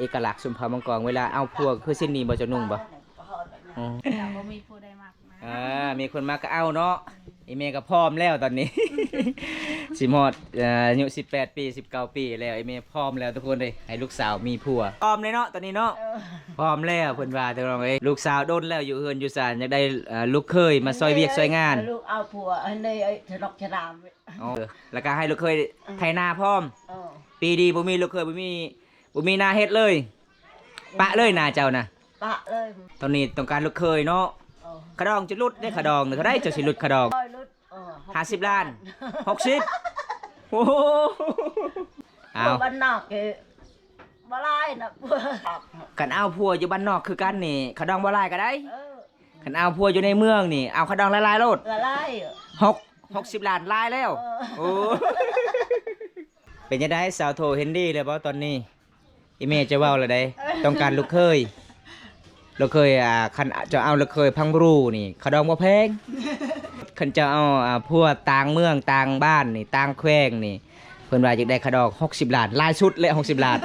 ເອກະລັກຊົນເຜົ່າມັງກອງ ເວລາເອົາຜົວຄືຊິນນີ້ບໍ່ ເຈົ້ານຸ່ງບໍ່? ອໍ ບໍ່ມີຜູ້ໃດມັກນະ. ອ່າ ມີຄົນມັກກໍເອົາເນາະ. ອີ່ແມ່ກໍພ້ອມແລ້ວຕອນນີ້ ຊິຮອດ ເອີ ອາຍຸສິບແປດປີ ສິບເກົ້າປີແລ້ວ. ອີ່ແມ່ພ້ອມແລ້ວທຸກຄົນເອີຍ ໃຫ້ລູກສາວມີຜົວ. ພ້ອມເລີຍເນາະຕອນນີ້ເນາະ. ເອີ ພ້ອມແລ້ວເພິ່ນວ່າ ພີ່ນ້ອງເອີຍ ລູກສາວດົນແລ້ວ ຢູ່ເຮືອນຢູ່ຊານ ຢາກໄດ້ ເອີ ລູກເຂີຍມາຊ່ອຍວຽກຊ່ອຍງານ. ລູກເອົາຜົວໃຫ້ເລີຍ ສະໜົກສະໜາມ. ອໍ ແລ້ວກໍໃຫ້ລູກເຂີຍ ເອີ ໄຖນາພ້ອມ. ເອີ ປີນີ້ບໍ່ມີລູກເຂີຍ ບໍ່ມີ ບໍ່ມີນາເຮັດເລີຍ ປະເລີຍນາເຈົ້ານະ. ປະເລີຍ. ຕອນນີ້ຕ້ອງການລູກເຂີຍເນາະ. ເອີ ຄ່າດອງຈະຫຼຸດເດ້ ຄ່າດອງເທົ່າໃດ ເຈົ້າຊິຫຼຸດຄ່າດອງ? ຮ້ອຍຫຼຸດ ເອີ ຫ້າສິບລ້ານ ຫົກສິບ. ໂອ້ໂຫ ເອົາ ບ້ານນອກເອີ ບໍ່ຫຼາຍນະ. ຄັນເອົາຜົວຢູ່ບ້ານນອກຄືກັນນີ້ ຄ່າດອງບໍ່ຫຼາຍກໍໄດ້. ເອີ ຄັນເອົາຜົວຢູ່ໃນເມືອງນີ້ ເອົາຄ່າດອງຫຼາຍໆໂລດ. ຫຼາຍໆ ຫົກ ຫົກສິບລ້ານຫຼາຍແລ້ວ. ເອີ ໂອ້ ເປັນຈັ່ງໃດ ສາວໂທ ເຫັນດີແລ້ວບໍ່ຕອນນີ້? ອີ່ແມ່ຈະເວົ້າແລ້ວໃດ ຕ້ອງການລູກເຂີຍ. ລູກເຂີຍ ອ່າ ຄັນເຈົ້າເອົາລູກເຂີຍພັງບຣູນີ້ ຄ່າດອງບໍ່ແພງ. ຄັນເຈົ້າເອົາ ອ່າ ຜົວຕ່າງເມືອງຕ່າງບ້ານນີ້ ຕ່າງແຂວງນີ້ ເພິ່ນວ່າຢາກໄດ້ຄ່າດອງຫົກສິບລ້ານ ຫຼາຍສຸດແຫຼະ ຫົກສິບລ້ານ.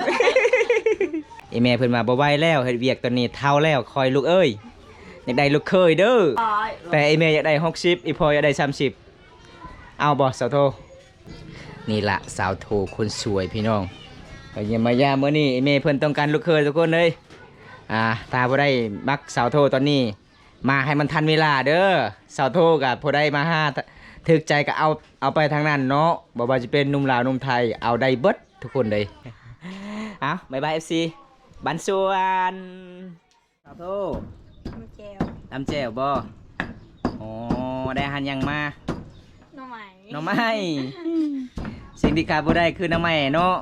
ອີ່ແມ່ເພິ່ນວ່າບໍ່ໄຫວແລ້ວ ເຮັດວຽກຕອນນີ້ເຖົ້າແລ້ວ ຂ້ອຍລູກເອີຍ ຢາກໄດ້ລູກເຂີຍເດີ. ແຕ່ອີ່ແມ່ຢາກໄດ້ຫົກສິບ ອີ່ພໍ່ຢາກໄດ້ສາມສິບ. ເອົາບໍ່ສາວໂທ? ນີ້ລະສາວໂທຄົນສວຍພີ່ນ້ອງ ມາຢ້ຽມມາຢາມມື້ນີ້. ອີ່ແມ່ເພິ່ນຕ້ອງການລູກເຂີຍທຸກຄົນເອີຍ. ອ່າ ຖ້າຜູ້ໃດມັກສາວໂທຕອນນີ້ ມາໃຫ້ມັນທັນເວລາເດີ. ສາວໂທກະຜູ້ໃດມາຫາຖືກໃຈກະເອົາ ເອົາໄປທາງນັ້ນເນາະ ບໍ່ວ່າຈະເປັນໜຸ່ມລາວໜຸ່ມໄທ ເອົາໄດ້ເບິດທຸກຄົນເລີຍ. ເອົາ ບາຍບາຍ ເອັຟຊີ ບ້ານສວນ. ສາວໂທ ຕຳແຈ່ວ ຕຳແຈ່ວບໍ່? ອໍ ໄດ້ອາຫານຫຍັງມາ? ໜໍ່ໄມ້ ໜໍ່ໄມ້. ສິ່ງທີ່ຂາດບໍ່ໄດ້ຄືໜໍ່ໄມ້ເນາະ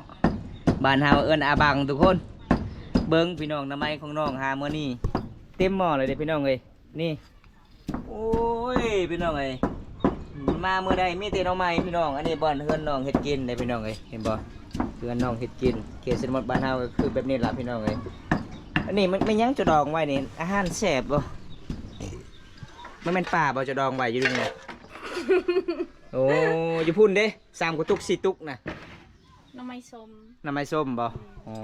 ບ້ານເຮົາເອີ້ນອາບັງທຸກຄົນ. ເບິ່ງພີ່ນ້ອງ ໜໍ່ໄມ້ຂອງນ້ອງຫາມື້ນີ້ ເຕັມໝໍ້ເລີຍເດ້ພີ່ນ້ອງເອີຍ. ນີ້ ໂອ້ຍ ພີ່ນ້ອງເອີຍ ມາມື້ໃດມີແຕ່ໜໍ່ໄມ້ພີ່ນ້ອງ. ອັນນີ້ບ່ອນເຮືອນນ້ອງເຮັດກິນເດ້ພີ່ນ້ອງເອີຍ ເຫັນບໍ່? ເຮືອນນ້ອງເຮັດກິນ ເຂດຊົນນະບົດບ້ານເຮົາກໍຄືແບບນີ້ລະພີ່ນ້ອງເອີຍ. ອັນນີ້ມັນແມ່ນຫຍັງເຈົ້າດອງໄວ້ນີ້? ອາຫານແຊບບໍ່? ມັນແມ່ນປາບໍ່ເຈົ້າດອງໄວ້ຢູ່ນີ້ນະ? ໂອ້ ຢູ່ພຸ້ນເດ້ ສາມກະຕຸກ ສີ່ຕຸກນະ. ໜໍ່ໄມ້ສົ້ມ ໜໍ່ໄມ້ສົ້ມບໍ່? ແມ່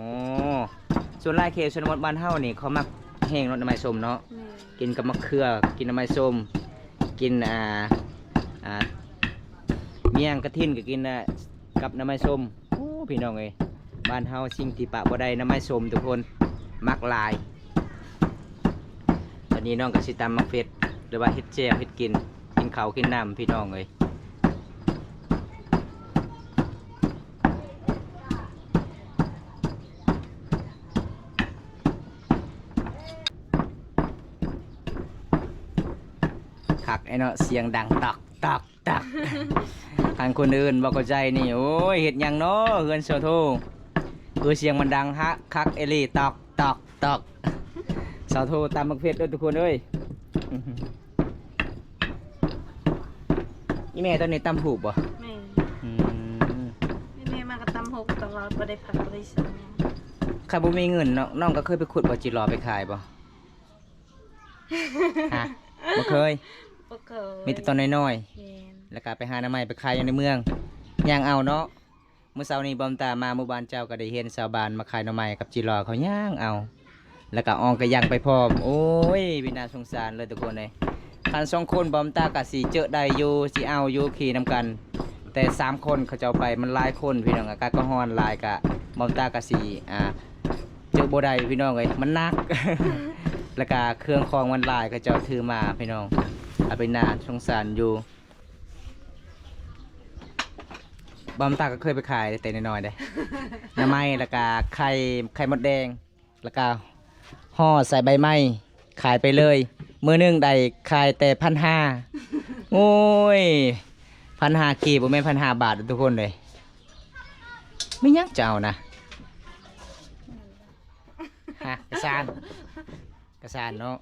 ນ. ອໍ ສ່ວນຫຼາຍເຂດຊົນນະບົດບ້ານເຮົານີ້ ເຂົາມັກແຮງເນາະ ໜໍ່ໄມ້ສົ້ມເນາະ. ແມ່ນ. ກິນກັບໝາກເຂືອ ກິນໜໍ່ໄມ້ສົ້ມ ກິນ ອ່າ ອ່າ ໝ້ຽງກະຖິນກໍກິນ ອ່າ ກັບໜໍ່ໄມ້ສົ້ມ. ໂອ້ ພີ່ນ້ອງເອີຍ ບ້ານເຮົາສິ່ງທີ່ປະບໍ່ໄດ້ ໜໍ່ໄມ້ສົ້ມທຸກຄົນ ມັກຫຼາຍ. ຕອນນີ້ນ້ອງກໍຊິຕຳໝາກເຜັດ ຫຼືວ່າເຮັດແຈ່ວເຮັດກິນ ກິນເຂົ້າກິນນ້ຳພີ່ນ້ອງເອີຍ. ຄັກແທ້ເນາະ ສຽງດັງຕອກຕອກຕອກ. ທາງຄົນອື່ນບໍ່ເຂົ້າໃຈນີ້ ໂອ້ຍ ເຮັດຫຍັງເນາະເຮືອນສາວໂທ ຄືສຽງມັນດັງຮະ ຄັກອີ່ຫຼີ ຕອກຕອກຕອກ. ສາວໂທຕຳໝາກເຜັດເດີທຸກຄົນເອີຍ. ອີ່ແມ່ຕອນນີ້ຕຳຫູກບໍ່? ແມ່ນ. ອືມ ອີ່ແມ່ມາກໍຕຳຫູກຕະຫຼອດ ບໍ່ໄດ້ພັກບໍ່ໄດ້ສັນຫຍັງ. ຄັນບໍ່ມີເງິນເນາະ ນ້ອງກໍເຄີຍໄປຂຸດບໍ່ ຈີຫຼໍ່ໄປຂາຍບໍ່? ຮະ? ບໍ່ເຄີຍ? ບໍ່ເຄີຍ. ມີແຕ່ຕອນນ້ອຍໆ. ແມ່ນ. ແລ້ວກໍໄປຫາໜໍ່ໄມ້ໄປຂາຍຢູ່ໃນເມືອງ ຍ່າງເອົາເນາະ. ມື້ເຊົ້ານີ້ບອມຕາມາໝູ່ບ້ານເຈົ້າ ກໍໄດ້ເຫັນຊາວບ້ານມາຂາຍໜໍ່ໄມ້ກັບຈີຫຼໍ່ ເຂົາຍ່າງເອົາ ແລ້ວກໍອອງກະຍັງໄປພ້ອມ. ໂອ້ຍ ເປັນໜ້າສົງສານເລີຍທຸກຄົນເອີຍ. ຄັນສອງຄົນບອມຕາກໍຊິເຈີໄດ້ຢູ່ ຊິເອົາຢູ່ຂີ່ນຳກັນ ແຕ່ສາມຄົນເຂົາເຈົ້າໄປ ມັນຫຼາຍຄົນພີ່ນ້ອງ ອາກາດກໍຮ້ອນຫຼາຍ ກະບອມຕາກໍຊິ ອ່າ ເຈີບໍ່ໄດ້ພີ່ນ້ອງເອີຍ ມັນໜັກ ແລ້ວກະເຄື່ອງຂອງມັນຫຼາຍ ເຂົາເຈົ້າຖືມາພີ່ນ້ອງ ອາ ເປັນໜ້າສົງສານຢູ່. ບອມຕາກໍເຄີຍໄປຂາຍແຕ່ນ້ອຍໆເດ້ ໜໍ່ໄມ້ ແລ້ວກະໄຂ່ ໄຂ່ມົດແດງ ແລ້ວກະຫໍ່ໃສ່ໃບໄມ້ ຂາຍໄປເລີຍ ມື້ໜຶ່ງໄດ້ຂາຍແຕ່ພັນຫ້າ. ໂອ້ຍ ພັນຫ້າກີບ ບໍ່ແມ່ນພັນຫ້າບາດທຸກຄົນເດ້. ມີຫຍັງຈະເອົານະ? ຮະ? ກະສານ ກະສານເນາະ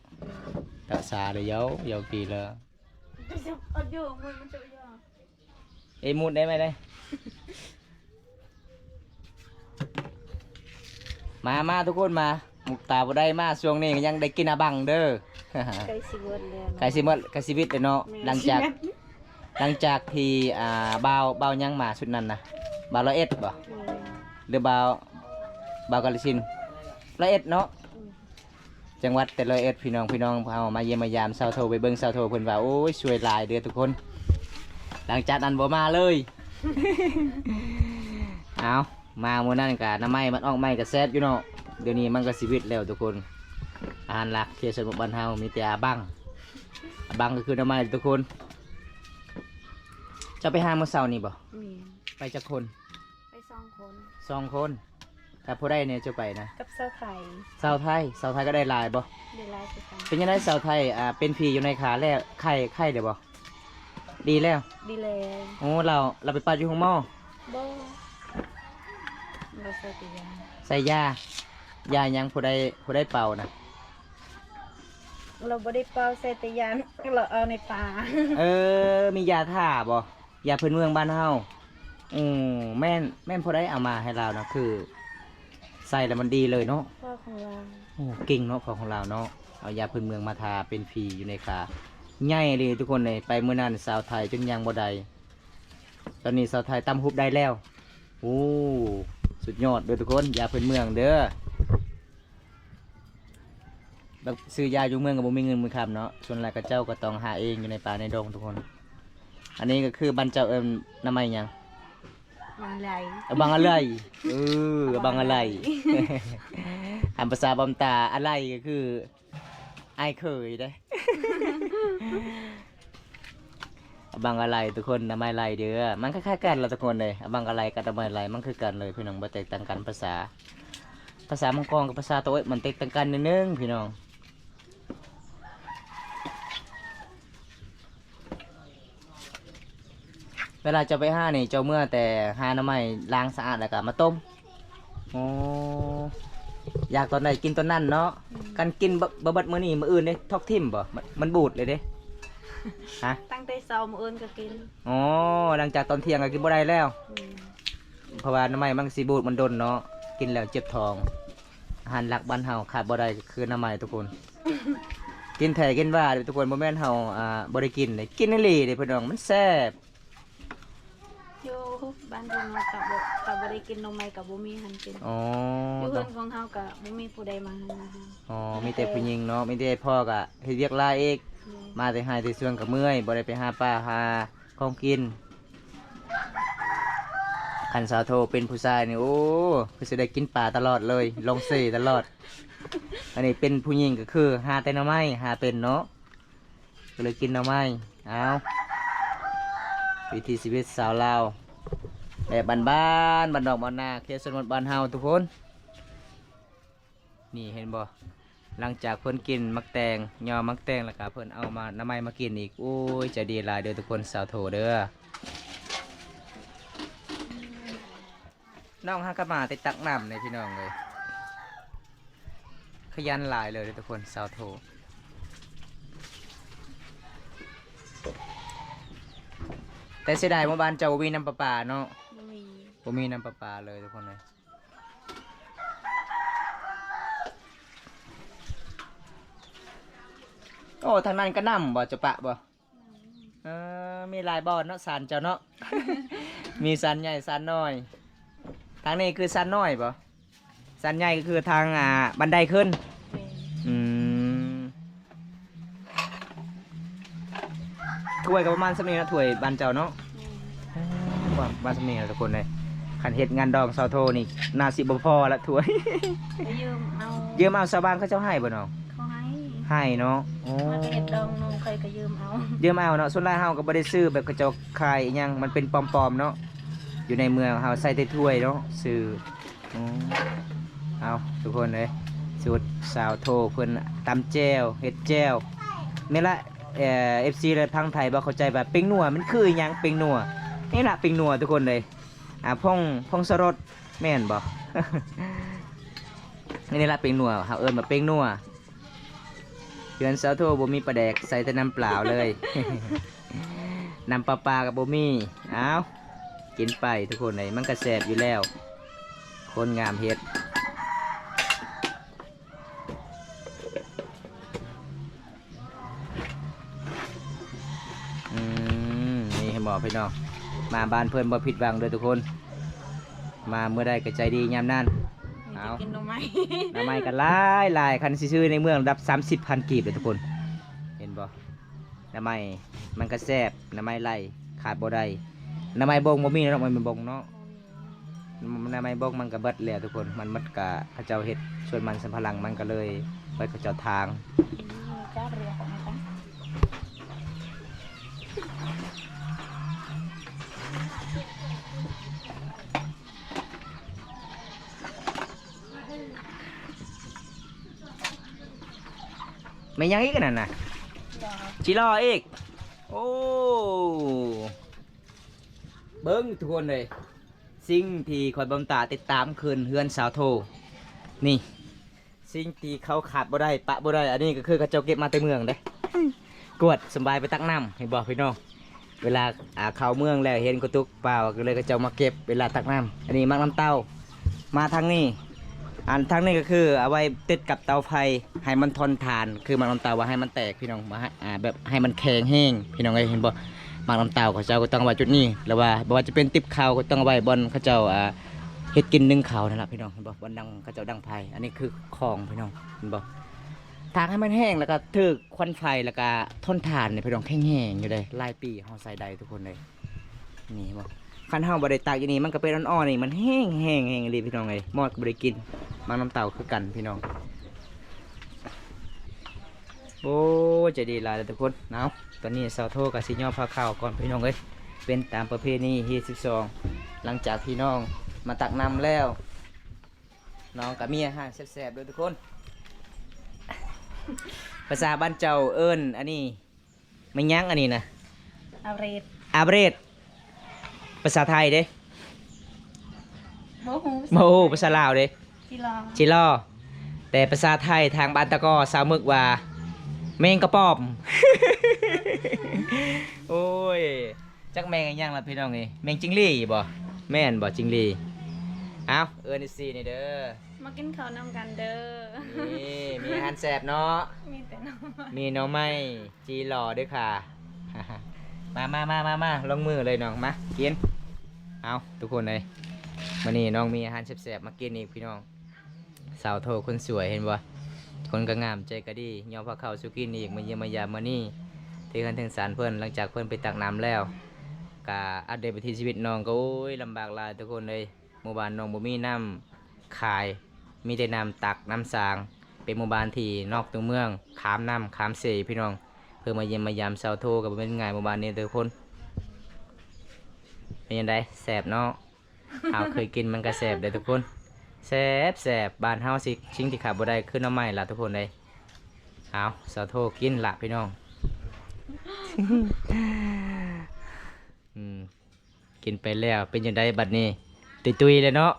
ກະສານເລີຍ ເຍົາ ເຍົາປີລະ. ເອ ມຸດໄດ້ໄໝໄດ້? ມາ ມາທຸກຄົນມາ ມຸກຕາບໍ່ໄດ້ມາ ຊ່ວງນີ້ກໍຍັງໄດ້ກິນອາບັງເດີ. ໃກ້ຊິເໝິດແລ້ວ ໃກ້ຊິເໝິດ ໃກ້ຊິເໝິດແລ້ວເນາະ. ແມ່ນ. ຫຼັງຈາກ ຫຼັງຈາກທີ່ ອ່າ ບ່າວ ບ່າວຫຍັງມາຊຸດນັ້ນນະ ບ່າວຮ້ອຍເອັດບໍ່? ແມ່ນ. ຫຼືບ່າວ ບ່າວກາລະສິນ? ຮ້ອຍເອັດເນາະ ອືມ ຈັງຫວັດແຕ່ຮ້ອຍເອັດ ພີ່ນ້ອງ ພີ່ນ້ອງເຮົາມາຢ້ຽມມາຢາມຊາວໂທ ໄປເບິ່ງຊາວໂທເພິ່ນວ່າ ໂອ້ຍ ຊ່ວຍຫຼາຍເດີ້ທຸກຄົນ. ຫຼັງຈາກນັ້ນບໍ່ມາເລີຍ. ເອົາ ມາມື້ນັ້ນກະໜໍ່ໄມ້ມັນອອກໃໝ່ກະແຊບຢູ່ເນາະ. ດຽວນີ້ມັນກະຊີວິດແລ້ວທຸກຄົນ. ອາຫານຫຼັກເຂດຊົນນະບົດບ້ານເຮົາມີແຕ່ອາບັງ. ອາບັງກະຄືໜໍ່ໄມ້ທຸກຄົນ. ເຈົ້າໄປຫາມື້ເຊົ້ານີ້ບໍ່? ແມ່ນ. ໄປຈັກຄົນ? ໄປສອງຄົນ. ສອງຄົນ. ກັບຜູ້ໃດແດ່ເຈົ້າໄປນະ? ກັບສາວໄທ. ສາວໄທ. ສາວໄທກະໄດ້ຫຼາຍບໍ່? ໄດ້ຫຼາຍຄືກັນ. ເປັນຈັ່ງໃດສາວໄທ ອ່າ ເປັນຜີຢູ່ໃນຂາແລ້ວ ໄຂ້ ໄຂ້ແລ້ວບໍ່? ດີແລ້ວ? ດີແລ້ວ. ໂອ້ ລາວ ລາວໄປປະຢູ່ໂຮງໝໍ? ບໍ່. ລາວໃສ່ແຕ່ຢາ. ໃສ່ຢາ? ຢາຫຍັງ? ຜູ້ໃດ ຜູ້ໃດເປົ່ານະ? ລາວບໍ່ໄດ້ເປົ່າ ໃສ່ແຕ່ຢາ ລາວເອົາໃນປ່າ. ເອີ ມີຢາຖ້າບໍ່? ຢາພື້ນເມືອງບ້ານເຮົາ. ໂອ້ ແມ່ນ ແມ່ນຜູ້ໃດເອົາມາໃຫ້ລາວນະ? ຄືໃສ່ແລ້ວມັນດີເລີຍເນາະ. ພໍ່ຂອງລາວ. ໂອ້ ເກັ່ງເນາະ ພໍ່ຂອງລາວເນາະ. ເອົາຢາພື້ນເມືອງມາທາເປັນຜີຢູ່ໃນຂາ. ໃຫຍ່ເລີຍທຸກຄົນເອີຍ. ໄປມື້ນັ້ນສາວໄທຈົນຍ່າງບໍ່ໄດ້. ຕອນນີ້ສາວໄທຕຳຫຸບໄດ້ແລ້ວ. ໂອ້ ສຸດຍອດເດີ້ທຸກຄົນ. ຢາພື້ນເມືອງເດີ້. ແບບຊື້ຢາຢູ່ເມືອງກະບໍ່ມີເງິນມີຄຳເນາະ. ສ່ວນຫຼາຍເຂົາເຈົ້າກະຕ້ອງຫາເອງຢູ່ໃນປ່າໃນດົງທຸກຄົນ. ອັນນີ້ກະຄືບ້ານເຈົ້າເອີ້ນໜໍ່ໄມ້ຫຍັງ? ບັງອາໄລ. ອາບັງອາໄລ. ເອີ ອາບັງອາໄລ. ອາບັງອາໄລ. ອັນພາສາບຳຕາ ອາໄລກະຄືອ້າຍເຂີຍເດ້. ອາບັງອາໄລທຸກຄົນ ໜໍ່ໄມ້ໄລ່ເດີ້. ມັນຄ້າຍໆກັນລະທຸກຄົນເດ້. ອາບັງອາໄລກັບໜໍ່ໄມ້ໄລ່ມັນຄືກັນເລີຍພີ່ນ້ອງ ບໍ່ແຕກຕ່າງກັນ. ພາສາ ພາສາມັງກອນກັບພາສາໂຕເອກມັນແຕກຕ່າງກັນໜ້ອຍໜຶ່ງພີ່ນ້ອງ. ເວລາເຈົ້າໄປຫານີ້ ເຈົ້າເມືອແຕ່ຫາໜໍ່ໄມ້ລ້າງສະອາດແລ້ວກະມາຕົ້ມ. ໂອ້ ຢາກຕອນໃດກິນຕອນນັ້ນເນາະ. ອືມ ຄັນກິນບໍ່ ບໍ່ເບິດມື້ນີ້ ມື້ອື່ນເດ້ ຖອກຖິ້ມບໍ່? ມັນ ມັນບູດເລີຍເດ້. ຮະ? ຕັ້ງແຕ່ເຊົ້າມື້ອື່ນກະກິນ. ອໍ ຫຼັງຈາກຕອນທ່ຽງກະກິນບໍ່ໄດ້ແລ້ວ. ອືມ ເພາະວ່າໜໍ່ໄມ້ມັນກະຊິບູດ ມັນດົນເນາະ ກິນແລ້ວເຈັບທ້ອງ. ອາຫານຫຼັກບ້ານເຮົາຂາດບໍ່ໄດ້ກະຄືໜໍ່ໄມ້ທຸກຄົນ. ກິນແທ້ກິນວ່າເດີ້ທຸກຄົນ ບໍ່ແມ່ນເຮົາ ອ່າ ບໍ່ໄດ້ກິນເດ້ ກິນອີ່ຫຼີເດ້ພີ່ນ້ອງ ມັນແຊບ. ຢູ່ບ້ານເພິ່ນເນາະ ກະບໍ່ ກະບໍ່ໄດ້ກິນໜໍ່ໄມ້ ກະບໍ່ມີອັນກິນ. ອໍ ຢູ່ເຮືອນຂອງເຮົາກະບໍ່ມີຜູ້ໃດມາຫາ. ອໍ ມີແຕ່ຜູ້ຍິງເນາະ ມີແຕ່ພໍ່ກະເຮັດວຽກຫຼາຍອີກ. ແມ່ນ. ມາແຕ່ໄຮ່ແຕ່ສວນກະເມື່ອຍ ບໍ່ໄດ້ໄປຫາປ່າຫາຂອງກິນ. ຄັນສາວໂທເປັນຜູ້ຊາຍນີ້ ໂອ້ ຄືຊິໄດ້ກິນປາຕະຫຼອດເລີຍ ລົງເຊຕະຫຼອດ. ອັນນີ້ເປັນຜູ້ຍິງກະຄືຫາແຕ່ໜໍ່ໄມ້ ຫາເປັນເນາະ. ກະເລີຍກິນໜໍ່ໄມ້. ເອົາ ວິຖີຊີວິດຊາວລາວແບບບ້ານໆ ບ້ານນອກບ້ານນາ ເຂດຊົນນະບົດບ້ານເຮົາທຸກຄົນ. ນີ້ເຫັນບໍ່ ຫຼັງຈາກເພິ່ນກິນໝາກແຕງ ຍໍໝາກແຕງແລ້ວກະເພິ່ນເອົາມາ ໜໍ່ໄມ້ມາກິນອີກ. ໂອ້ຍ ໃຈດີຫຼາຍເດີ້ທຸກຄົນ ສາວໂທເດີ້. ນ້ອງຫາກະມາແຕ່ຕັກນ້ຳນີ້ພີ່ນ້ອງເອີຍ ຂະຫຍັນຫຼາຍເລີຍທຸກຄົນ ສາວໂທ. ແຕ່ເສຍດາຍວ່າບ້ານເຈົ້າບໍ່ມີນ້ຳປະປາເນາະ. ບໍ່ມີ ບໍ່ມີນ້ຳປະປາເລີຍທຸກຄົນເອີຍ. ໂອ້ ທາງນັ້ນກະນ້ຳບໍ່ ເຈົ້າປະບໍ່? ເອີ ມີຫຼາຍບ່ອນເນາະ ສານເຈົ້າເນາະ. ມີສານໃຫຍ່ສານນ້ອຍ. ທາງນີ້ຄືສານນ້ອຍບໍ່? ສານໃຫຍ່ກະຄືທາງ ອ່າ ບັນໄດຂຶ້ນ. ແມ່ນ. ອືມ ຖ້ວຍກະປະມານສ່ຳນີ້ເນາະ ຖ້ວຍບ້ານເຈົ້າເນາະ. ແມ່ນ. ປະມານສ່ຳນີ້ແຫຼະທຸກຄົນເອີຍ. ຄັນເຮັດງານດອງຊາວໂທນີ້ ໜ້າຊິບໍ່ພໍລະຖ້ວຍ. ໄປຢືມເອົາ. ຢືມເອົາ ຊາວບ້ານເຂົາເຈົ້າໃຫ້ບໍ່ນ້ອງ? ເຂົາໃຫ້. ໃຫ້ເນາະ. ໂອ້ ມາແຕ່ເຮັດດອງນ້ອງຂ້ອຍກະຢືມເອົາ. ຢືມເອົາເນາະ. ສ່ວນຫຼາຍເຮົາກະບໍ່ໄດ້ຊື້ແບບເຂົາເຈົ້າຂາຍອີ່ຫຍັງ ມັນເປັນປອມໆເນາະ ຢູ່ໃນເມືອງເຮົາໃສ່ແຕ່ຖ້ວຍເນາະ ຊື້. ອືມ ເອົາ ທຸກຄົນເອີຍ ສູດສາວໂທເພິ່ນຕຳແຈ່ວ ເຮັດແຈ່ວ. ນີ້ລະ ເອີ ເອັຟຊີ ແລະ ທາງໄທບໍ່ເຂົ້າໃຈວ່າເປັງນົວມັນຄືອີ່ຫຍັງ ເປັງນົວ. ນີ້ລະເປັງນົວທຸກຄົນເອີຍ. ອ່າ ຜົງ ຜົງສະລົດແມ່ນບໍ່? ນີ້ລະເປັງນົວ ເຮົາເອີ້ນວ່າເປັງນົວ. ເຮືອນສາວໂທບໍ່ມີປາແດກ ໃສ່ແຕ່ນ້ຳເປົ່າເລີຍ. ນ້ຳປະປາກະບໍ່ມີ. ເອົາ ກິນໄປທຸກຄົນເອີຍ ມັນກະແຊບຢູ່ແລ້ວ ຄົນງາມເຮັດ. ອືມ ນີ້ເຫັນບໍ່ພີ່ນ້ອງ ມາບ້ານເພິ່ນບໍ່ຜິດຫວັງເດີ້ທຸກຄົນ ມາມື້ໃດກະໃຈດີຍາມນັ້ນ. ເອົາ ກິນໜໍ່ໄມ້ ໜໍ່ໄມ້ກໍຫຼາຍໆ ຄັນຊິຊື້ໃນເມືອງລະດັບສາມສິບພັນກີບເດ້ທຸກຄົນ ເຫັນບໍ່? ໜໍ່ໄມ້ມັນກໍແຊບ ໜໍ່ໄມ້ໄລ່ຂາດບໍ່ໄດ້ ໜໍ່ໄມ້ບົງບໍ່ມີເນາະ ໜໍ່ໄມ້ບົງເນາະ ໜໍ່ໄມ້ບົງມັນກໍເບິດແລ້ວທຸກຄົນ ມັນໝົດກະເຂົາເຈົ້າເຮັດສວນມັນສຳປະຫຼັງ ມັນກໍເລີຍເບິດເຂົາເຈົ້າຖາງ. ແມ່ນຫຍັງອີກອັນນັ້ນນະ? ຈີລໍອີກ. ໂອ້ ເບິ່ງທຸກຄົນເອີຍ ສິ່ງທີ່ຂ້ອຍບຳຕາຕິດຕາມຄືນເຮືອນສາວໂທ ນີ້ ສິ່ງທີ່ເຂົາຂາດບໍ່ໄດ້ ປະບໍ່ໄດ້ ອັນນີ້ກໍຄືເຂົາເຈົ້າເກັບມາແຕ່ເມືອງເດ້ ກວດສຳບາຍໄປຕັກນ້ຳ ເຫັນບໍ່ພີ່ນ້ອງ? ເວລາ ອ່າ ເຂົ້າເມືອງແລ້ວເຫັນກະຕຸກປາ ກໍເລີຍເຂົາເຈົ້າມາເກັບເວລາຕັກນ້ຳ. ອັນນີ້ໝາກນ້ຳເຕົ້າ ມາທາງນີ້ ອັນທາງນີ້ກໍຄືເອົາໄວ້ຕິດກັບເຕົາໄຟ ໃຫ້ມັນທົນທານ ຄືໝາກນ້ຳເຕົ້າວ່າໃຫ້ມັນແຕກພີ່ນ້ອງ ວ່າໃຫ້ ອ່າ ແບບໃຫ້ມັນແຂງແຮງ ພີ່ນ້ອງເອີຍ ເຫັນບໍ່? ໝາກນ້ຳເຕົ້າເຂົາເຈົ້າກໍຕ້ອງໄວ້ຈຸດນີ້ ຫຼືວ່າບໍ່ວ່າຈະເປັນຕິບເຂົ້າກໍຕ້ອງໄວ້ບ່ອນເຂົາເຈົ້າ ອ່າ ເຮັດກິນໜຶ້ງເຂົ້ານັ້ນລະພີ່ນ້ອງ ເຫັນບໍ່? ບ່ອນດັງ ເຂົາເຈົ້າດັງໄຟ ອັນນີ້ຄືຂອງພີ່ນ້ອງ ເຫັນບໍ່? ຖ້າໃຫ້ມັນແຫ້ງແລ້ວກໍຖືກ ຄວັນໄຟ ແລ້ວກະທົນທານນີ້ພີ່ນ້ອງ ແຂງແຮງຢູ່ເດ້ ຫຼາຍປີເຮົາໃຊ້ໄດ້ທຸກຄົນເອີຍ. ນີ້ເຫັນບໍ່? ຄັນເຮົາບໍ່ໄດ້ຕາກຢູ່ນີ້ ມັນກໍເປັນອ່ອນໆ ນີ້ ມັນແຫ້ງໆ ແຫ້ງອີ່ຫຼີພີ່ນ້ອງເອີຍ ມອດກໍບໍ່ໄດ້ກິນ ໝາກນ້ຳເຕົ້າຄືກັນພີ່ນ້ອງ. ໂອ້ ໃຈດີຫຼາຍເດີທຸກຄົນ. ເອົາ ຕອນນີ້ສາວໂທກໍຊິຍໍພາເຂົ້າກ່ອນພີ່ນ້ອງເອີຍ ເປັນຕາມປະເພນີຮີດສິບສອງ ຫຼັງຈາກທີ່ນ້ອງມາຕັກນ້ຳແລ້ວ ນ້ອງກໍມີອາຫານແຊບໆ ເດີທຸກຄົນ. ພາສາບ້ານເຈົ້າເອີ້ນອັນນີ້ ແມ່ນຫຍັງອັນນີ້ນະ? ອາເຣດ ອາເຣດ. ພາສາໄທເດ້? ບໍ່ຮູ້ ບໍ່ຮູ້. ພາສາລາວເດ້? ຈີລໍ ຈີລໍ. ແຕ່ພາສາໄທທາງບ້ານຕະກໍ ສາວມຶກວ່າ ແມງກະປອມ. ໂອ້ຍ ຈັກແມງອີ່ຫຍັງລະພີ່ນ້ອງເອີຍ ແມງຈິງຫຼີ່ບໍ່? ແມ່ນບໍ່ຈິງຫຼີ່? ເອົ້າ ເອີ້ນເອັຟຊີນີ້ເດີ ມາກິນເຂົ້ານຳກັນເດີ. ນີ້ ມີອາຫານແຊບເນາະ ມີແຕ່ໜໍ່ໄມ້ ມີໜໍ່ໄມ້ ຈີລໍເດີຄ່າ. ມາ ມາ ມາ ມາ ມາ ລົງມືເລີຍນ້ອງ ມາກິນ. ເອົ້າ ທຸກຄົນເອີຍ ມື້ນີ້ນ້ອງມີອາຫານແຊບໆ ມາກິນອີກພີ່ນ້ອງ. ສາວໂທຄົນສວຍເຫັນບໍ່? ຄົນກໍງາມ ໃຈກໍດີ ຍໍພາເຂົ້າສູ່ກິນອີກ ມາຢ້ຽມມາຢາມມື້ນີ້ ເຖິງເຮືອນເຖິງຊານເພິ່ນ ຫຼັງຈາກເພິ່ນໄປຕັກນ້ຳແລ້ວ. ກະອັບເດດວິຖີຊີວິດນ້ອງກໍ ໂອ້ຍ ລຳບາກຫຼາຍທຸກຄົນເອີຍ. ໝູ່ບ້ານນ້ອງບໍ່ມີນ້ຳຂາຍ ມີແຕ່ນ້ຳຕັກ ນ້ຳສາງ ເປັນໝູ່ບ້ານທີ່ນອກຕົວເມືອງ ຂ້າມນ້ຳຂ້າມເຊພີ່ນ້ອງ. ເພື່ອມາຢ້ຽມມາຢາມສາວໂທກໍບໍ່ແມ່ນງ່າຍ ໝູ່ບ້ານນີ້ທຸກຄົນ. ເປັນຈັ່ງໃດ? ແຊບເນາະ. ເຮົາເຄີຍກິນມັນກໍແຊບເດ້ທຸກຄົນ ແຊບໆ. ບ້ານເຮົາຊິ ສິ່ງທີ່ຂາດບໍ່ໄດ້ຄືໜໍ່ໄມ້ລະທຸກຄົນເອີຍ. ເອົາ ສາວໂທກິນລະພີ່ນ້ອງ. ອືມ ກິນໄປແລ້ວເປັນຈັ່ງໃດບັດນີ້? ຕຸ້ຍໆ ແລ້ວເນາະ.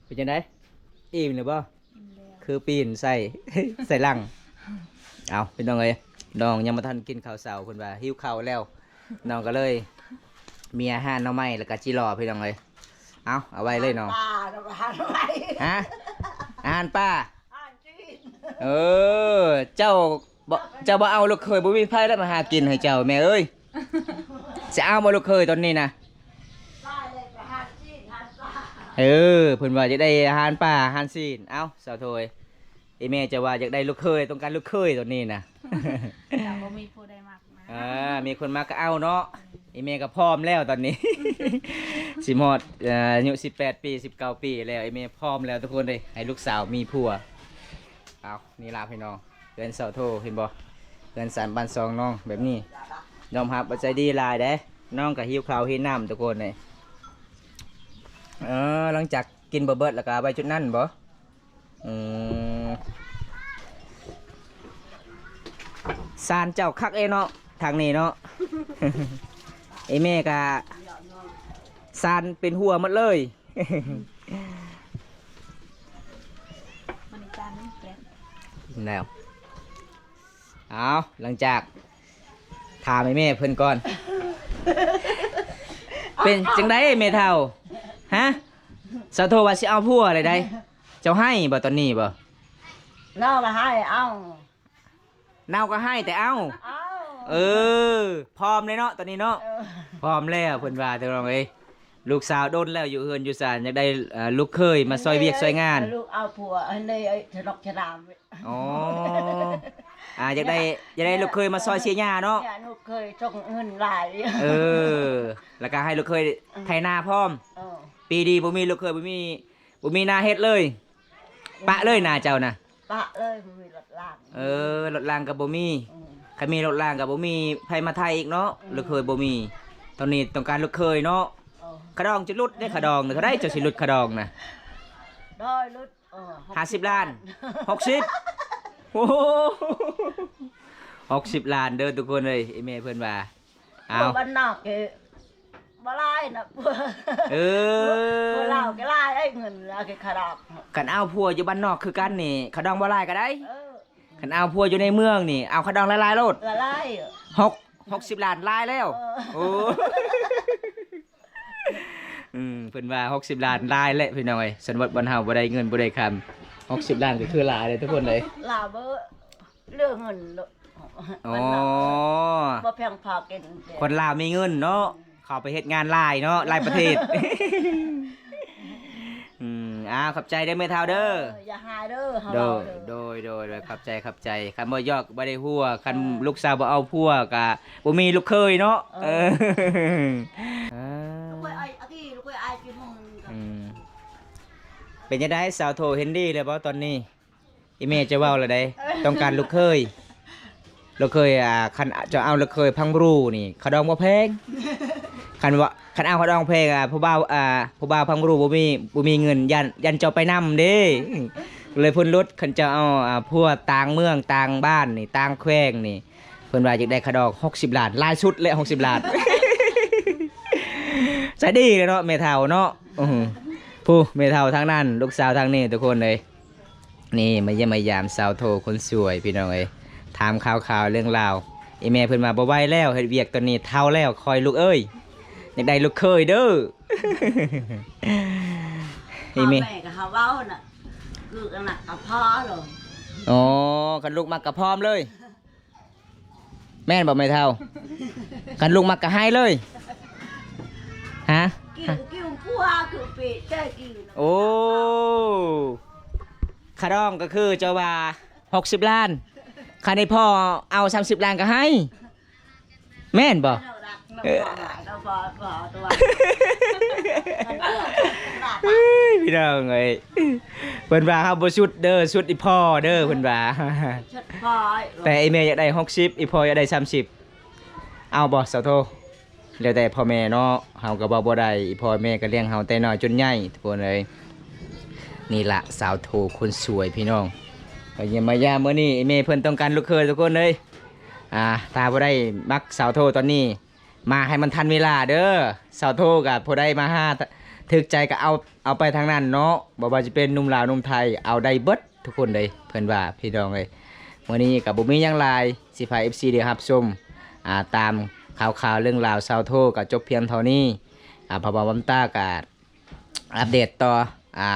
ເປັນຈັ່ງໃດ? ອີ່ມແລ້ວບໍ່? ຄືປີ້ນໃສ່ ໃສ່ຫຼັງ. ເອົາ ພີ່ນ້ອງເອີຍ ນ້ອງຍັງບໍ່ທັນກິນເຂົ້າເຊົ້າ ເພິ່ນວ່າຫິວເຂົ້າແລ້ວ ນ້ອງກໍເລີຍມີອາຫານໜໍ່ໄມ້ ແລ້ວກໍຈີລໍ ພີ່ນ້ອງເອີຍ. ເອົາ ເອົາໄວ້ເລີຍນ້ອງ. ອາຫານປາ ອາຫານໜໍ່ໄມ້ ຮະ? ອາຫານປ່າ ອາຫານຈີນ. ເອີ ເຈົ້າບໍ່ ເຈົ້າບໍ່ເອົາລູກເຂີຍ ບໍ່ມີໃຜແລ້ວມາຫາກິນໃຫ້ເຈົ້າ ແມ່ເອີຍ. ຊິເອົາບໍ່ລູກເຂີຍຕອນນີ້ນະ? ເອີ ເພິ່ນວ່າຢາກໄດ້ອາຫານປ່າ ອາຫານຊີ້ນ. ເອົ້າ ສາວໂທຍ ອີ່ແມ່ເຈົ້າວ່າຢາກໄດ້ລູກເຂີຍ ຕ້ອງການລູກເຂີຍຕອນນີ້ນະ. ກໍບໍ່ມີຜູ້ໃດມັກ. ອ່າ ມີຄົນມາກໍເອົາເນາະ. ອີ່ແມ່ກໍພ້ອມແລ້ວຕອນນີ້ ຊິຮອດ ເອີ ອາຍຸສິບແປດປີ ສິບເກົ້າປີແລ້ວ ອີ່ແມ່ພ້ອມແລ້ວທຸກຄົນເດ້ ໃຫ້ລູກສາວມີຜົວ. ເອົາ ນີ້ລະພີ່ນ້ອງ ເຮືອນສາວໂທ ເຫັນບໍ່? ເຮືອນຊານບ້ານຊ່ອງນ້ອງແບບນີ້ ຍອມຮັບວ່າໃຈດີຫຼາຍເດ້. ນ້ອງກໍຫິວເຂົ້າຫິວນ້ຳທຸກຄົນເດ້. ເອີ ຫຼັງຈາກກິນບໍ່ເບິດແລ້ວກໍເອົາໄວ້ຈຸດນັ້ນບໍ່? ອືມ ຊານເຈົ້າຄັກເອເນາະ ທາງນີ້ເນາະ. ເອແມ່ກະຊານເປັນຫົວໝົດເລີຍ. ແລ້ວ ເອົາ ຫຼັງຈາກ ຖາມໃຫ້ແມ່ເພິ່ນກ່ອນ ເປັນຈັ່ງໃດແມ່ເຖົ້າ? ຮະ? ສາວໂທວ່າຊິເອົາຜົວແລ້ວໃດ໋ ເຈົ້າໃຫ້ບໍ່ຕອນນີ້ບໍ່? ນ້ອງກໍໃຫ້ເອົາ. ເນົ່າກໍໃຫ້ແຕ່ເອົາ. ເອົາ ເອີ ພ້ອມເລີຍເນາະ ຕອນນີ້ເນາະ. ເອີ ພ້ອມແລ້ວເພິ່ນວ່າ ພີ່ນ້ອງເອີຍ. ລູກສາວດົນແລ້ວຢູ່ເຮືອນຢູ່ຊານ ຢາກໄດ້ ເອີ ລູກເຂີຍມາຊ່ອຍວຽກຊ່ອຍງານ. ລູກເອົາຜົວອັນໃດ ສະໜອກສະໜາມ. ອໍ ອາ ຢາກໄດ້ ຢາກໄດ້ລູກເຂີຍມາຊ່ອຍເສຍຫຍ້າເນາະ. ເອີ ລູກເຂີຍສົ່ງເງິນຫຼາຍ. ເອີ ແລ້ວກໍໃຫ້ລູກເຂີຍ ເອີ ໄຖນາພ້ອມ. ເອີ ປີນີ້ບໍ່ມີລູກເຂີຍ ບໍ່ມີ ບໍ່ມີນາເຮັດເລີຍ. ປະເລີຍນາເຈົ້ານະ. ປະເລີຍ ບໍ່ມີລົດລ້າງ. ເອີ ລົດລ້າງກໍບໍ່ມີ. ອືມ ຄັນມີລົດລ້າງກໍບໍ່ມີໃຜມາໄຖອີກເນາະ. ອືມ ລູກເຂີຍບໍ່ມີ. ຕອນນີ້ຕ້ອງການລູກເຂີຍເນາະ. ເອີ ຂະດອງຈະຫຼຸດເດ້ ຂະດອງນະ. ເທົ່າໃດເຈົ້າຊິຫຼຸດຂະດອງນະ? ໂດຍ ຫຼຸດ ເອີ ຫ້າສິບລ້ານ. ຫົກສິບ ໂອ້ໂຫ ຫົກສິບລ້ານເດີທຸກຄົນເອີຍ. ອີ່ແມ່ເພິ່ນວ່າ ເອົາ ຜົວບ້ານນອກເອີ ບໍ່ຫຼາຍນະ. ເອີ ຜົວລາວກໍຫຼາຍໄອ້ເງິນ ລາວກໍຂະດອງ. ຄັນເອົາຜົວຢູ່ບ້ານນອກຄືກັນນີ້ ຂະດອງບໍ່ຫຼາຍກໍໄດ້. ເອີ ຄັນເອົາຜົວຢູ່ໃນເມືອງນີ້ ເອົາຂະດອງຫຼາຍໆໂລດ. ຫຼາຍໆ ຫົກ ຫົກສິບລ້ານຫຼາຍແລ້ວ. ເອີ ໂອ້ ອືມ ເພິ່ນວ່າຫົກສິບລ້ານຫຼາຍແຫຼະ ພີ່ນ້ອງເອີຍ. ສັນວັດບ້ານເຮົາບໍ່ໄດ້ເງິນບໍ່ໄດ້ຄຳ ຫົກສິບລ້ານກໍຄືຫຼາຍເດ້ທຸກຄົນເອີຍ. ລາວບໍ່ເຫຼືອເງິນ. ອໍ ບໍ່ພຽງພໍກິນ. ຄົນລາວມີເງິນເນາະ ອືມ ເຂົ້າໄປເຮັດງານຫຼາຍເນາະ ຫຼາຍປະເທດ. ອືມ ອ້າວ ຂອບໃຈເດີແມ່ເຖົ້າເດີ. ເອີ ຢ່າຫາຍເດີ ເຮົາ ໂດຍ ເວົ້າເດີ. ໂດຍ ໂດຍ ໂດຍ ຂອບໃຈ ຂອບໃຈ. ຄັນບໍ່ຢອກບໍ່ໄດ້ຫົວ ຄັນ ເອີ ລູກສາວບໍ່ເອົາຜົວກະບໍ່ມີລູກເຂີຍເນາະ. ເອີ ເອີ ເອີ ລູກເຂີຍອ້າຍ ອາກີ ລູກເຂີຍອ້າຍ ອືມ ເປັນຈັ່ງໃດ ສາວໂທ ເຫັນດີແລ້ວບໍ່ຕອນນີ້? ອີ່ແມ່ຈະເວົ້າແລ້ວໃດ ຕ້ອງການລູກເຂີຍ. ລູກເຂີຍ ອ່າ ຄັນຈະເອົາລູກເຂີຍພັງບຣູນີ້ ຂະດອງບໍ່ແພງ. ຄັນວ່າ ຄັນເອົາຂະດອງແພງ ອ່າ ຜູ້ບ່າວ ອ່າ ຜູ້ບ່າວພັງບຣູບໍ່ມີ ບໍ່ມີເງິນ ຢ້ານ ຢ້ານເຈົ້າໄປນຳເດ້. ເລີຍເພິ່ນຫຼຸດ ຄັນເຈົ້າເອົາ ອ່າ ຜົວຕ່າງເມືອງຕ່າງບ້ານນີ້ ຕ່າງແຂວງນີ້ ເພິ່ນວ່າຢາກໄດ້ຂະດອງຫົກສິບລ້ານ ຫຼາຍສຸດແຫຼະ ຫົກສິບລ້ານ. ໃຈດີເລີຍເນາະ ແມ່ເຖົ້າເນາະ. ອື ຜູ້ແມ່ເຖົ້າທາງນັ້ນ ລູກສາວທາງນີ້ ທຸກຄົນເອີຍ. ນີ້ມາຢ້ຽມມາຢາມສາວໂທຄົນສວຍ ພີ່ນ້ອງເອີຍ. ຖາມຂ່າວໆເລື່ອງລາວ. ອີ່ແມ່ເພິ່ນວ່າບໍ່ໄຫວແລ້ວ ເຮັດວຽກຕອນນີ້ເຖົ້າແລ້ວ ຂ້ອຍລູກເອີຍ ຢາກໄດ້ລູກເຂີຍເດີ. ອີ່ແມ່ ພໍ່ແມ່ກໍເຮົາເວົ້ານະ ຄືກັນນະກໍພໍໂລດ. ອໍ ຄັນລູກມັກກໍພ້ອມເລີຍ. ແມ່ນບໍ່ແມ່ເຖົ້າ? ຄັນລູກມັກກໍໃຫ້ເລີຍ. ຮະ? ກິ້ວ ກິ້ວຜົວຄືປີແຕ່ກິ້ວ. ໂອ້ ຂະດອງກໍຄືເຈົ້າວ່າຫົກສິບລ້ານ ຄັນໃຫ້ພໍ່ເອົາສາມສິບລ້ານກໍໃຫ້ ແມ່ນບໍ່? ເອີ ພີ່ນ້ອງເອີຍ ເພິ່ນວ່າເຮົາບໍ່ຊຸດເດີ ຊຸດອີ່ພໍ່ເດີ ເພິ່ນວ່າ. ຊຸດພໍ່. ແຕ່ອີ່ແມ່ຢາກໄດ້ຫົກສິບ ອີ່ພໍ່ຢາກໄດ້ສາມສິບ ເອົາບໍ່ສາວໂທ? ແລ້ວແຕ່ພໍ່ແມ່ເນາະ ເຮົາກໍເວົ້າບໍ່ໄດ້ ອີ່ພໍ່ແມ່ກໍລ້ຽງເຮົາແຕ່ນ້ອຍຈົນໃຫຍ່ ທຸກຄົນເອີຍ. ນີ້ລະສາວໂທຄົນສວຍ ພີ່ນ້ອງ ມາຢ້ຽມມາຢາມມື້ນີ້ ອີ່ແມ່ເພິ່ນຕ້ອງການລູກເຂີຍ ທຸກຄົນເອີຍ. ອ່າ ຖ້າຜູ້ໃດມັກສາວໂທຕອນນີ້ ມາໃຫ້ມັນທັນເວລາເດີ ສາວໂທກະ ຜູ້ໃດມາຫາ ຖືກໃຈກະເອົາ ເອົາໄປທາງນັ້ນເນາະ ບໍ່ວ່າຈະເປັນໜຸ່ມລາວໜຸ່ມໄທ ເອົາໄດ້ເບິດທຸກຄົນເລີຍ ເພິ່ນວ່າ ພີ່ນ້ອງເອີຍ. ມື້ນີ້ກະບໍ່ມີຫຍັງຫຼາຍ ຊິພາເອັຟຊີໄດ້ຮັບຊົມ ອ່າ ຕາມຂ່າວໆເລື່ອງລາວສາວໂທກະຈົບພຽງເທົ່ານີ້. ອ່າ ພະບ່າວບຳຕາກະ ອັບເດດຕໍ່ ອ່າ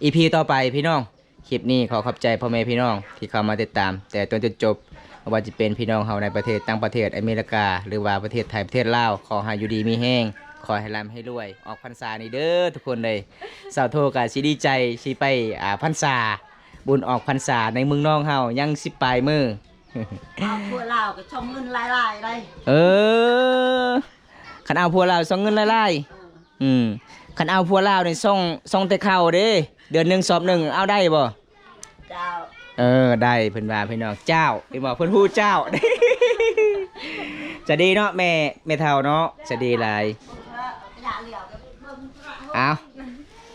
ອີພີຕໍ່ໄປພີ່ນ້ອງ. ຄລິບນີ້ຂໍຂອບໃຈພໍ່ແມ່ພີ່ນ້ອງທີ່ເຂົ້າມາຕິດຕາມແຕ່ຕົ້ນຈົນຈົບ ບໍ່ວ່າຈະເປັນພີ່ນ້ອງເຮົາໃນປະເທດ ຕ່າງປະເທດ ອາເມລິກາ ຫຼືວ່າປະເທດໄທ ປະເທດລາວ ຂໍໃຫ້ຢູ່ດີມີແຮງ ຂໍໃຫ້ລ່ຳໃຫ້ລວຍ. ອອກພັນສານີ້ເດີທຸກຄົນເດີ ສາວໂທກະຊິດີໃຈ ຊິໄປ ອ່າ ພັນສາ ບຸນອອກພັນສາໃນເມືອງນອງເຮົາ ຍັງສິບປາຍມື້. ເອົາຜົວລາວກໍສົ່ງເງິນຫຼາຍໆໄດ໋. ເອີ ຄັນເອົາຜົວລາວສົ່ງເງິນຫຼາຍໆ. ເອີ ອືມ ຄັນເອົາຜົວລາວນີ້ສົ່ງ ສົ່ງແຕ່ເຂົ້າເດ້ ເດືອນໜຶ່ງສອບໜຶ່ງ ເອົາໄດ້ບໍ່? ເຈົ້າ. ເອີ ໄດ້ ເພິ່ນວ່າພີ່ນ້ອງ ເຈົ້າ ເຫັນບໍ່ ເພິ່ນຮູ້ເຈົ້າ. ຈະດີເນາະແມ່ ແມ່ເຖົ້າເນາະ ຈະດີຫຼາຍ. ເອົາ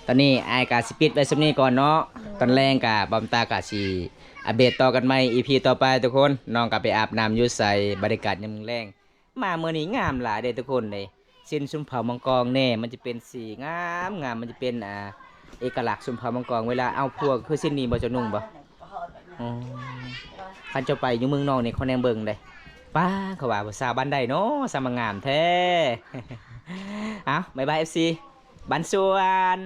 ຕອນນີ້ອ້າຍກະຊິປິດໄວ້ສ່ຳນີ້ກ່ອນເນາະ ຕອນແລງກະບຳຕາກະຊິອັບເດດຕໍ່ກັນໃໝ່ ອີພີຕໍ່ໄປທຸກຄົນ. ນ້ອງກະໄປອາບນ້ຳຢູ່ໃສ ບັນຍາກາດຍາມແລງ. ມາມື້ນີ້ງາມຫຼາຍເດ້ທຸກຄົນເດ້ ສິ້ນຊົນເຜົ່າມັງກອງແດ່ ມັນຈະເປັນສີງາມໆ ມັນຈະເປັນ ອ່າ ເອກະລັກຊົນເຜົ່າມັງກອງ ເວລາເອົາຜົວຄືສິ້ນນີ້ບໍ່ ເຈົ້ານຸ່ງບໍ່? ອໍ ຄັນເຈົ້າໄປຢູ່ເມືອງນອກນີ້ ເຂົາແນມເບິ່ງເດ້ ປ້າ ເຂົາວ່າຜູ້ສາວບ້ານໃດເນາະ ສາມາງາມແທ້. ເອົ້າ ບາຍບາຍ ເອັຟຊີ ບັນຊວນ.